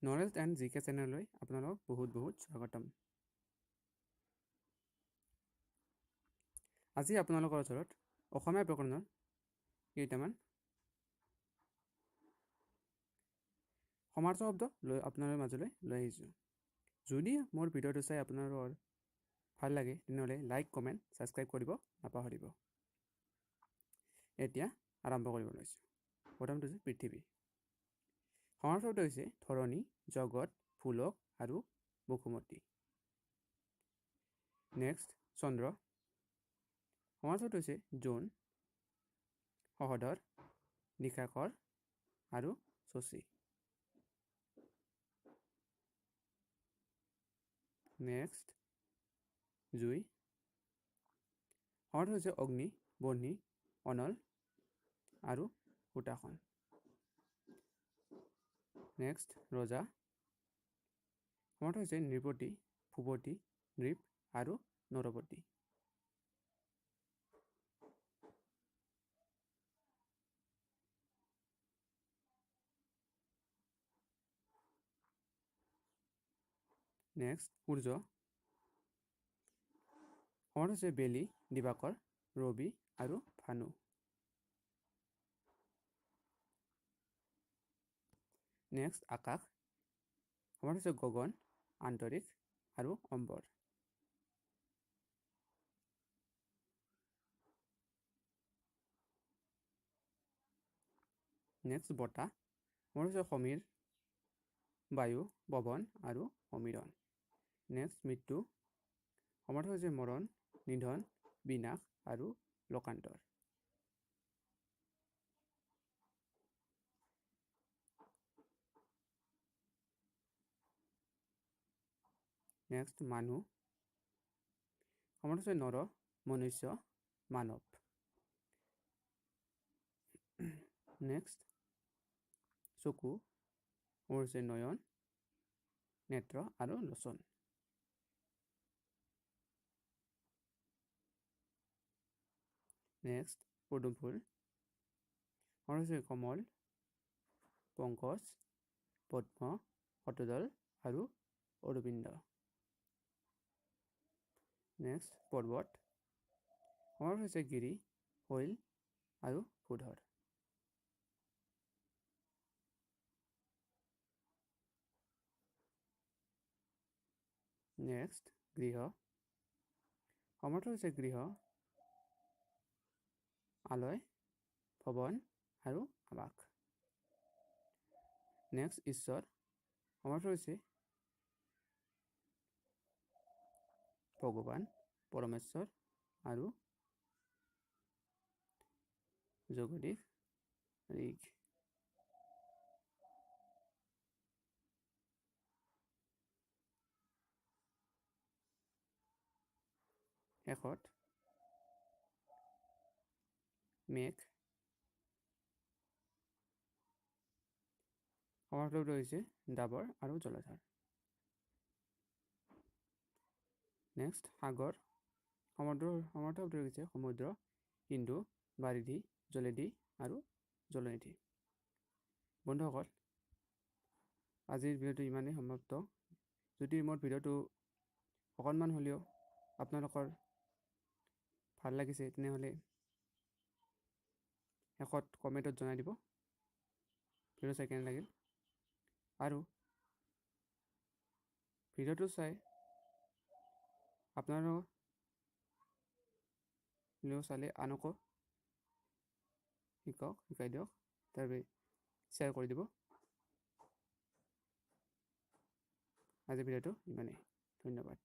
Knowledge and G কে চেনেললৈ আপোনালোকক বহুত বহুত স্বাগতম। আজি আপোনালোকৰ ওচৰত অসমীয়া ব্যাকৰণৰ কেইটামান সমাৰ্থক শব্দ লৈ আপোনালোকৰ মাজলৈ লৈ আহিছোঁ। যদি মোৰ ভিডিঅ'টো চাই আপোনালোকৰ ভাল লাগে তেনেহ'লে লাইক, কমেণ্ট, ছাবস্ক্ৰাইব কৰিব নাপাহৰিব। এতিয়া আৰম্ভ কৰিব লৈছোঁ। প্ৰথমটো হৈছে পৃথিৱী। সমাৰ্থক শব্দ হৈছে ধৰণী, জগত, ভূলোক আৰু বসুমতী। নেক্সট চন্দ্ৰ। সমাৰ্থক শব্দ হৈছে জোন, সহোদৰ, নিশাকৰ আৰু শশী। নেক্সট জুই। সমাৰ্থক হৈছে অগ্নি, বহ্নি, অনল আৰু হুতাশন। নেক্সট ৰজা। সমাৰ্থক হৈছে নৃপতি, ভূপতি, নৃপ আৰু নৰপতি। নেক্সট সূৰ্য। সমাৰ্থক হৈছে বেলি, দিবাকৰ, ৰবি আৰু ভানু। নেক্সট আকাশ। সমাৰ্থক হৈছে গগন, আন্তৰিক আৰু অম্বৰ। নেক্সট বতাহ। সমাৰ্থক হৈছে সমীৰ, বায়ু, পৱন আৰু সমীৰণ। নেক্সট মৃত্যু। সমাৰ্থক হৈছে মৰণ, নিধন, বিনাশ আৰু লোকান্তৰ। নেক্সট মানুহ। সমাৰ্থক হৈছে নৰ, মনুষ্য, মানৱ। নেক্সট চকু। সমাৰ্থক হৈছে নয়ন, নেত্ৰ আৰু লোচন। নেক্সট পদুম ফুল। সমাৰ্থক হৈছে কমল, পংকজ, পদ্ম, শতদল আৰু অৰবিন্দ। নেক্সট পৰ্বত। সমাৰ্থক হৈছে গিৰি, শৈল আৰু ভূধৰ। নেক্সট গৃহ। সমাৰ্থক হৈছে গৃহ, আলয়, ভৱন আৰু আৱাস। নেক্সট ঈশ্বৰ। সমাৰ্থক হৈছে ভগৱান, পৰমেশ্বৰ আৰু জগদীশ ঋগ। শেষত মেঘ। সমাৰ্থক হৈছে ডাবৰ আৰু জলধাৰ। নেক্সট সাগৰ। সমাৰ্থক শব্দ হৈছে সমুদ্ৰ, সিন্ধু, বাৰিধি, জলেধি আৰু জলনিধি। বন্ধুসকল, আজিৰ ভিডিঅ'টো ইমানেই সমাপ্ত। যদি মোৰ ভিডিঅ'টো অকণমান হ'লেও আপোনালোকৰ ভাল লাগিছে তেনেহ'লে শেষত কমেণ্টত জনাই দিব ভিডিঅ' চাই কেনে লাগিল, আৰু ভিডিঅ'টো চাই আপোনালোকেও চালে আনকো শিকাওক, শিকাই দিয়ক, তাৰবাবে শ্বেয়াৰ কৰি দিব। আজিৰ ভিডিঅ'টো ইমানেই, ধন্যবাদ।